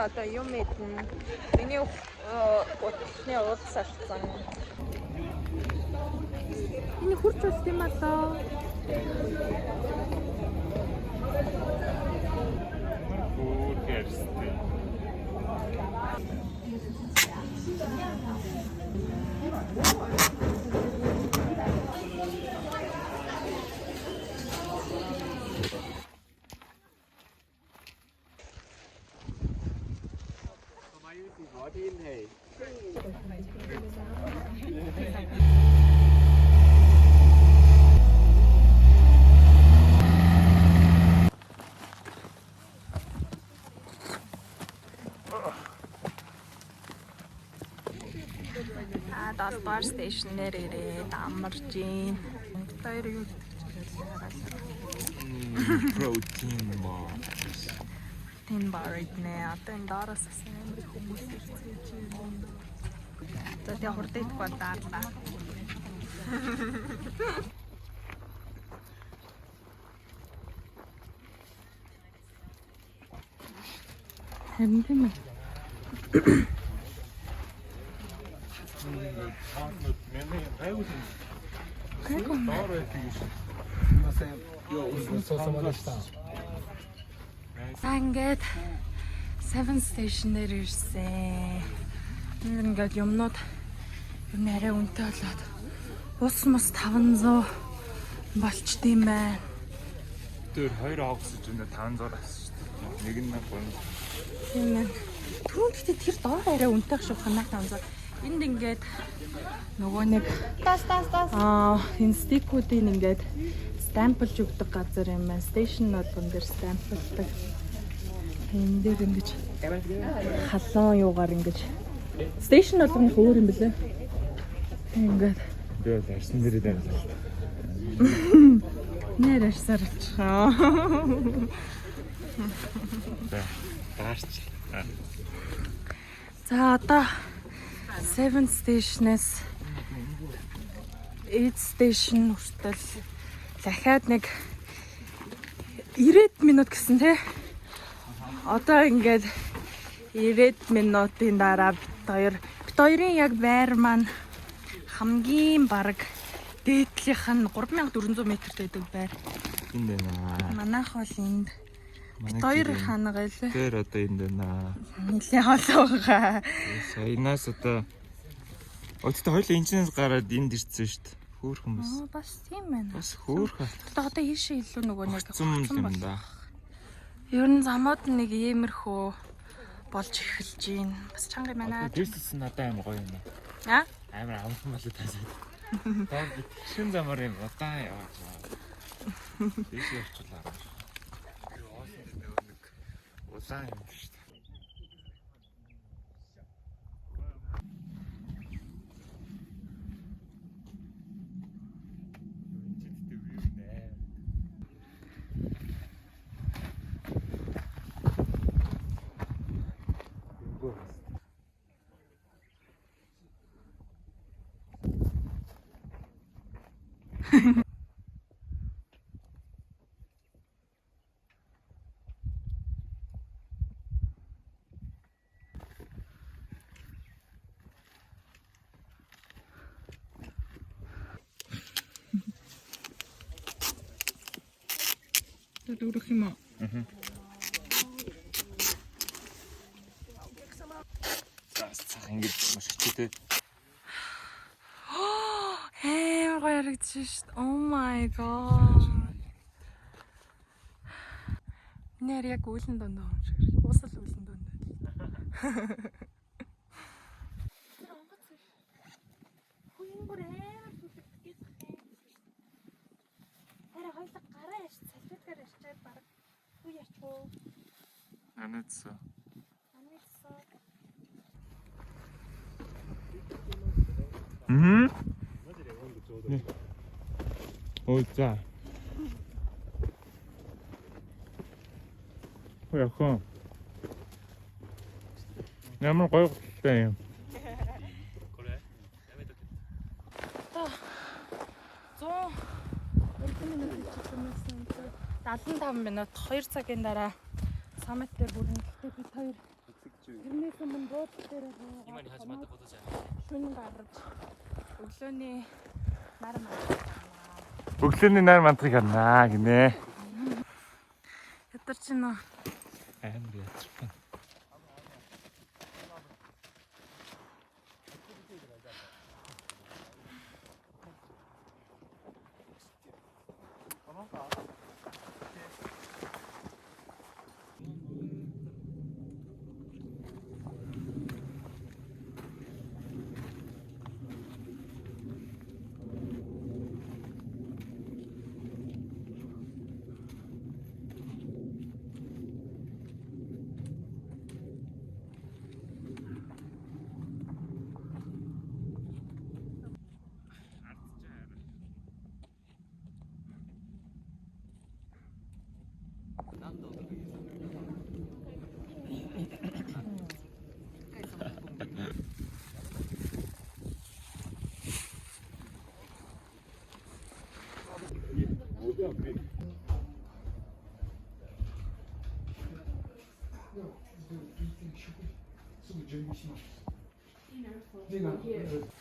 Одоо юм идэнэ. Миний утасны уулс алдсан. Энэ хурц ус юм алаа. Бургерстэй. Та долдугаар station дээр ирээд амарж гин. Бид хоёр юу гэдэг чинь хараад. Protein bar. Тин бар иднэ. Одоо энэ доороос бас амар их хүмүүс ирсэн чинь. За тэгээ хурдан идэх бол даарлаа. Харин тийм ээ. Доор байдаг юм шиг. ごちそうさまでした。 За ингээд 7 station дээр ирсэн. Энд ингээд юмнууд ер нь арай үнэтэй болоод ус мус 500 болчт юм байна. Тэр хоёр оогсож өнө 500 авсан шүү дээ. Нэг нь 300. Тийм ээ. Түрүүн гэхдээ тэр доор арай үнэтэй шиг ханаа 500. Энд ингээд нөгөө нэг Тас тас тас. Энэ stick үүдийг ингээд stamp лж өгдөг газар юм байна. Station болгон дээр stamp лдаг. Энэ дээр ингэж халуун юугаар ингэж station болгоных өөр юм бэлээ. Ингээд Би бол арсан дээрээ дайрлаа. нэр арсаар очихоо. За даарч. За одоо 7 station-ээс 8 station хүртэл дахиад нэг 90 минут гэсэн тий. Одоо ингээд 90 минутын дараа бид хоёрын яг байр маань хамгийн бараг дээдлийнх нь 3400 метрт байдаг байр. Энд байна. Манайх бол энд бид хоёр ханага илээ. Тэр одоо энд байна. Нилээ холоо байгаа. Саянаас одоо Өтөө хоёул энэчнээс гараад энд ирсэн шүү дээ. Хөөхөн бас. Аа бас тийм байна. Бас хөөхөн. Одоо одоо ийшээ илүү нөгөө нэг Огцом огцом юм бол. да. Ер нь замууд нэг иймэрхүү болж эхэлж байна. Бас чанга юм байна. Дээсэс нь надад амар гоё юм байна. Аа? Амар амархан болоо тасаад. Доор шин замаар юм удаан яваад. Дээш явчихлаа. Нэг улаан юм шүү дээ. Дөрөх юм уу? За цах ингэж маш хичээтэй. Амар гоё харагдчих шүү дээ. Oh my god. Миний харь яг үүлэн дунд байгаа юм шиг. Уусал үүлэн дунд. Тэр онгоц биш. Хүү энэ бүр амар сүлэгдэх юм. Хараа хоёлаа гараа ярьж салфеткаар ярьчаад баг хүү ярьчихв. Анацсан. Анилсан. Мм. Ой за. Яхан. Ямар гоё гуталтай юм. Одоо 100 минут хийчихсэн байсан. 75 минут 2 цагийн дараа summit дээр хүрнэ. Гэхдээ бид хоёр Тэрнээс өмнө буудлын дээр буугаад шүн гарч өглөөний нар мандах. Өглөөний нар мандахыг харнаа гинэ. Ядарч гинэ. Амар ядарч.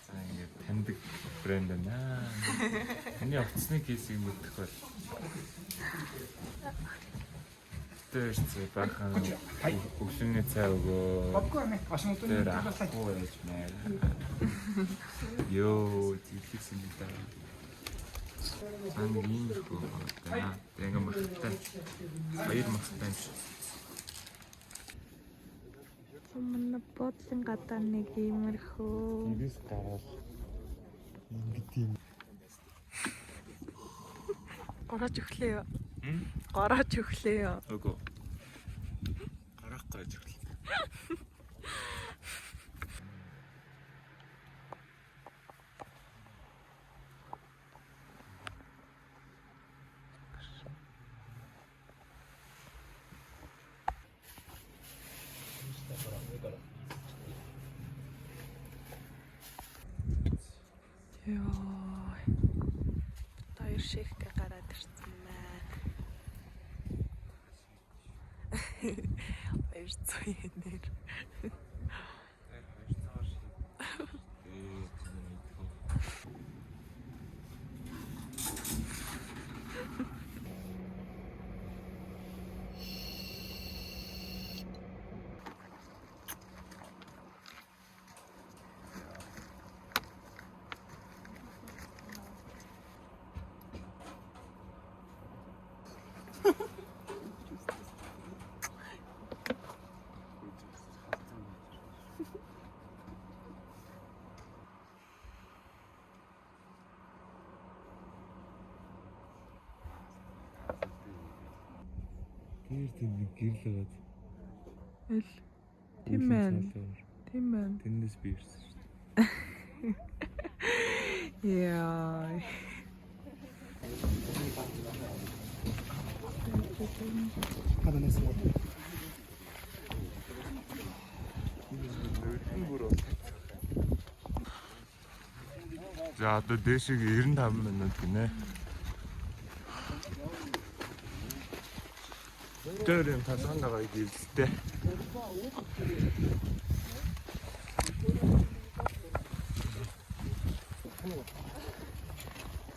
За ингээд таньдаг брэнд байна. Таны утасны кейсийг мэдэх бол. Тэр зэ бахан өглөөний цай өгөө. 僕はね、足元に Тэр 見てください。 ахгүй байж мээр. Йоо, зэлэгсэн юм да. За нэг ийм их байна. Тэг ингээ махтай. Хоёр махтай юм шиг. Өмнө буудлын гадаа нэг иймэрхүү. Гэрээс гараад ингээд юм. Горооч өглөө юу? Горооч өглөө юу? Үгүй. Гарахгүй зүг. Йоо. Хоёр шихгээ гараад ирсэн байна. 200 нэр. Тэр тийм нэг гэрэл байгаад. Эл. Тийм байна. Тийм байна. Тэндээс би ирсэн шүү дээ. Яа. まだね、そう。 За одоо дээшээ 95 минут гинэ. Тэр юм талхан байгаа гэрэлтэй.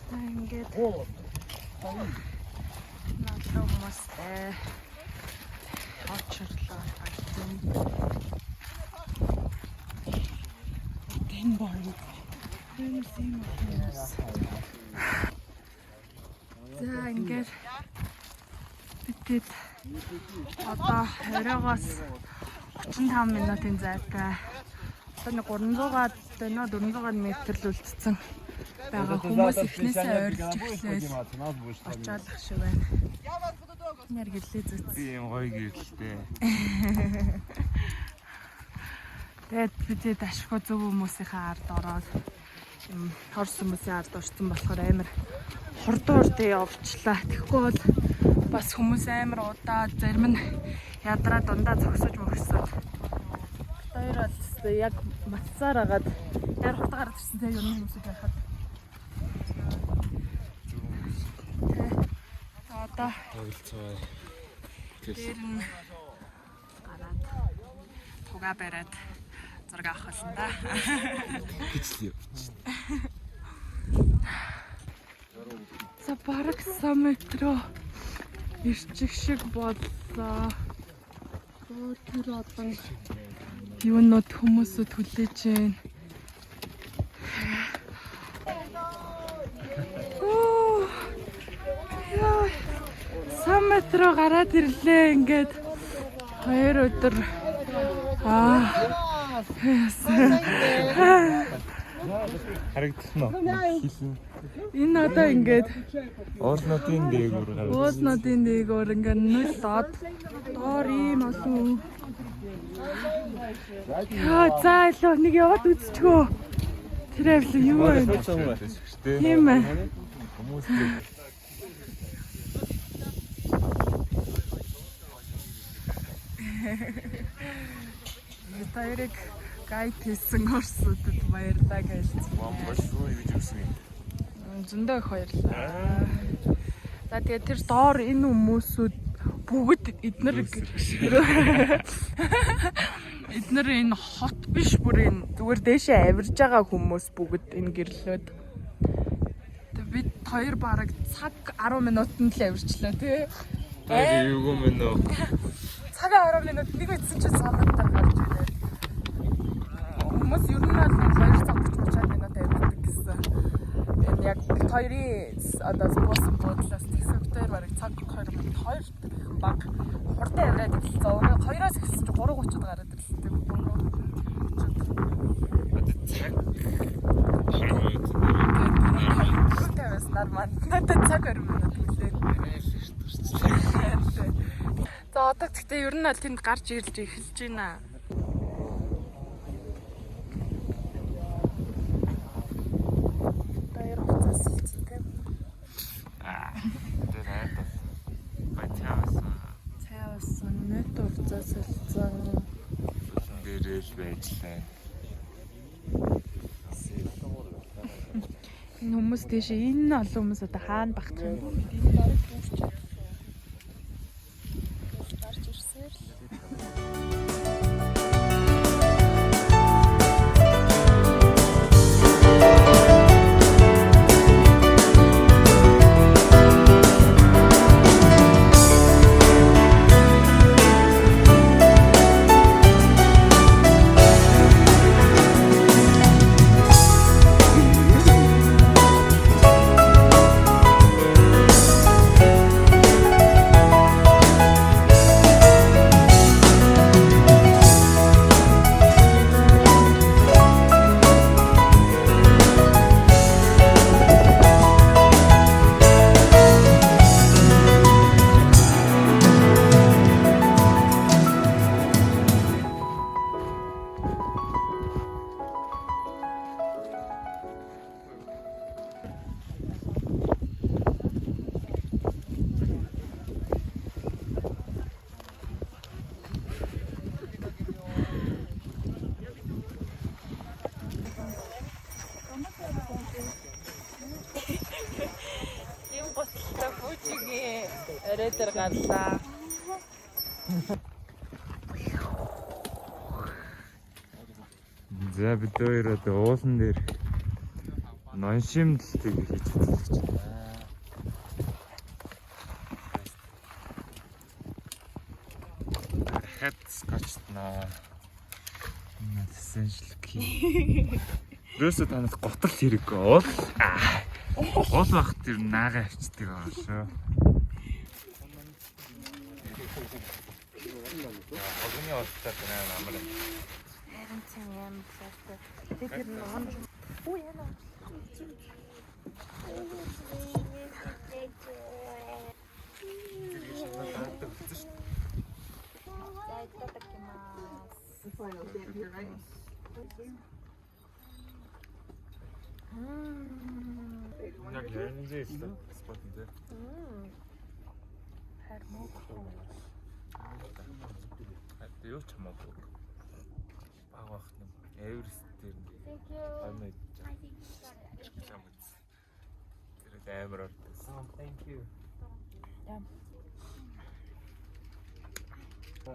За ингээд надлаа хүмүүстэй очрлоо тагтсан. Тэн бор. Энэ хүмүүс. За ингээд битэд одоо оройгоос 35 минутын зайтай. Одоо нэг 300-аад байна 400-аад метр л үлдсэн байгаа хүмүүс эхнээсээ ойрлж эхлэв. Очоолох шиг байна. Нэр гэлээ зүтс. Би юм гоё гэрэлтэй. Тэгээд бид ашгүй зөв хүмүүсийнхээ ард ороод юм орс хүмүүсийн ард орсон болохоор амар хурдан хурдан явчлаа. Тэгэхгүй бол бас хүмүүс амар удаа зарим нь ядраа дундаа зогсож мөгсөд. Хоёр бол яг матсаар агаад яг хурдан гараад ирсэн те ер нь хүмүүсүүд байхад. Тэ. За одоо Тоглолцоо. дээр нь гараад Хугаа бариад зураг авах болно да. Гэж л явчих. За бараг summit руу ирчих шиг боллоо. Өөр тэр олон юунууд хүмүүсүүд хүлээж байна. Оо. Яа. Summit руу гараад ирлээ ингээд 2 өдөр аа Харагдах нь хилэн. энэ одоо ингээд Уулнуудын дээгүүр гараад. Уулнуудын дээгүүр ингээд нүл доод доор ийм олон. Яа за илүү нэг яваад үзчихөө. Тэр авлаа юу вэ? Тийм ээ. Хүмүүс Бид хоёрыг гайд хийсэн орсуудад баярлалаа гэж. Мамбашгүй гэж үсэн юм. Зөндөө их баярлалаа. За тэгээ тэр доор энэ хүмүүсүүд бүгд эднэр эднэр энэ хот биш бүр энэ зүгээр дээшээ авирж байгаа хүмүүс бүгд энэ гэрлөөд. Тэгээ бид хоёр бараг цаг 10 минутанд л авирчлаа тий. Тэр юу юм бэ нөө? Цаг 10 минут нэг мэдсэн чинь самбатар гарч ирээ. Хүмүүс ер нь бол 2 цаг 30 минут авирдаг гэсэн. Энэ яг бид хоёрын одоо буусан буудлаас тэгсэн бид хоёр бараг цаг 2 минут 2 гэх баг хурдан авираад эхэлсэн. Өөрөө 2-оос эхэлсэн чинь 3:30-д гараад ирлээ. 3:30. Одоо цаг 20 минут. Тэгээд 4:50-аас маань надад цаг 20 минут үлээ. За одоо гэхдээ ер нь бол тэнд гарч ирж эхэлж байна. Даяар хуцаас хэлсэн тийм. Аа. Тэр айдас. Бачаасан. Цайвасан, нэт хуцаас хэлсэн. Дээрэл байжлаа. Энэ хүмүүс тийш энэ олон хүмүүс одоо хаана багтах юм бэ? Энэ бараг дүүрч чадах юм. Гарч ирсээр л. Юм готлоо Фужигийн орой дээр гарлаа. За бид хоёр одоо уулан дээр ноншимдэлтийг хийж үзэж байна. Дахиад скотчтнаа. Essential key. Ерөөсөө танад гутал хэрэггүй. Уул. Уул бах тэр наага авчдаг байгаа шүү. Хогны олдтой байна амар. Харин тийм юм лээ. Тэгээ тэр нон. Үу яна. За итадакимас. Яг яринзээ ирсэн. Спот энэ. Хайр мөг. Хат юу ч хамаагүй. Баг бах нэг Эверест дээр нэг амид. Реклам үз. Тэр амар ордсон. Thank you. Yeah.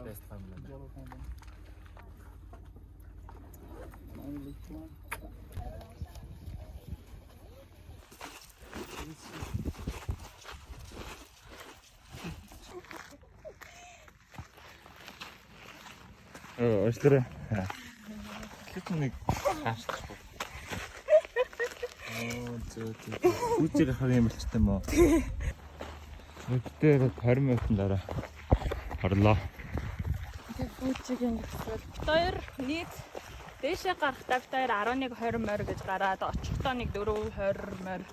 Best family. Уучлаарай. Тэр нэг хаачих. Оо зөө зөө. Үжиг хаг юм болчтой юм уу? Бид 20 минутын дараа орлоо. Тэгээ Фужигийн гисвэл бит хоёр нийт дээшээ гарахдаа бит хоёр 11:20 морь гэж гараад очихдоо нэг 4:20 морь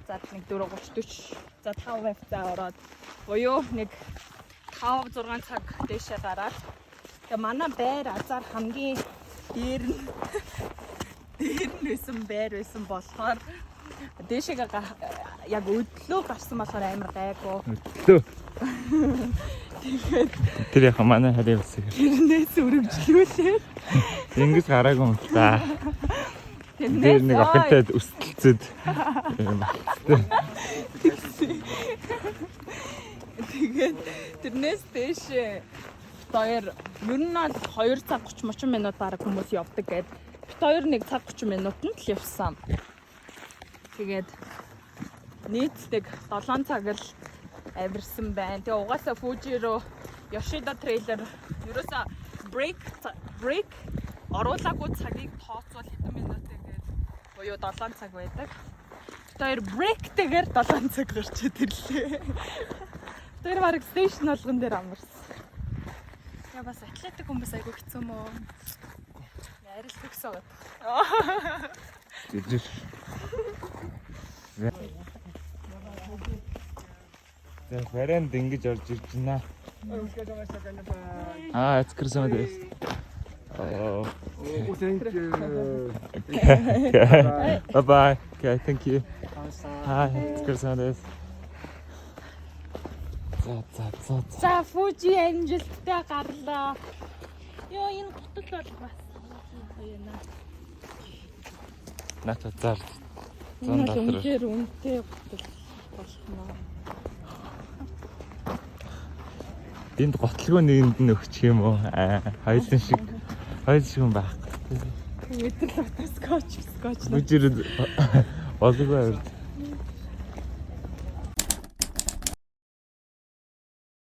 зад нэг 4:30 40 за 5 хавцаа ороод буюу нэг 5 6 цаг дээшээ гараад тэгээ манай байр азар хамгийн дээр нь дээр нь байсан байр байсан болохоор дээшээгээ яг өдлөө гарсан болохоор амар гайгүй. Өдлөө. Тэр яг манай харийн үсэг. Тэрнээс өргөжлүүлээ. Ингэж гараагүй юм л та. Тэрнээс Тэр нэг охинтой өсөлцөд. Тэгээд тэрнээс дээш бит хоёр ер нь бол 2 цаг 30 30 минут бараг хүмүүс явдаг гээд бит хоёр 1 цаг 30 минутанд л явсан. Тэгээд нийтдэг 7 цаг л авирсан байна. Тэгээ угаасаа Fuji руу Yoshida трейлер ерөөсөө break оруулаагүй цагийг тооцвол хэдэн минут вэ гээд буюу 7 цаг байдаг. Бит хоёр break-тэйгээр 7 цаг гарч ирлээ. Тэр бараг station болгон дээр амарсан. Яа бас атлетик хүмүүс айгу хэцүү мөө. Арил төгсөө гот. Жижиг. За барайнд ингэж орж ирж байна. Аа, эцгэрсэн үү? Oh. Thank you. Okay. Bye bye. Okay, thank you. Hi, эцгэрсэн үү? За за за за. За Fuji амжилттай гарлаа. Йоо энэ гутал бол бас гоё юм аа. Наата зар. Энэ бол үнэхээр үнэтэй гутал болох нь. Энд готлгүй нэгэнд нь өгчих юм уу? Аа, хоёулын шиг хоёул шиг юм байхгүй. Мэдрэл утас скотч скотч. Нүжир бологүй авирд.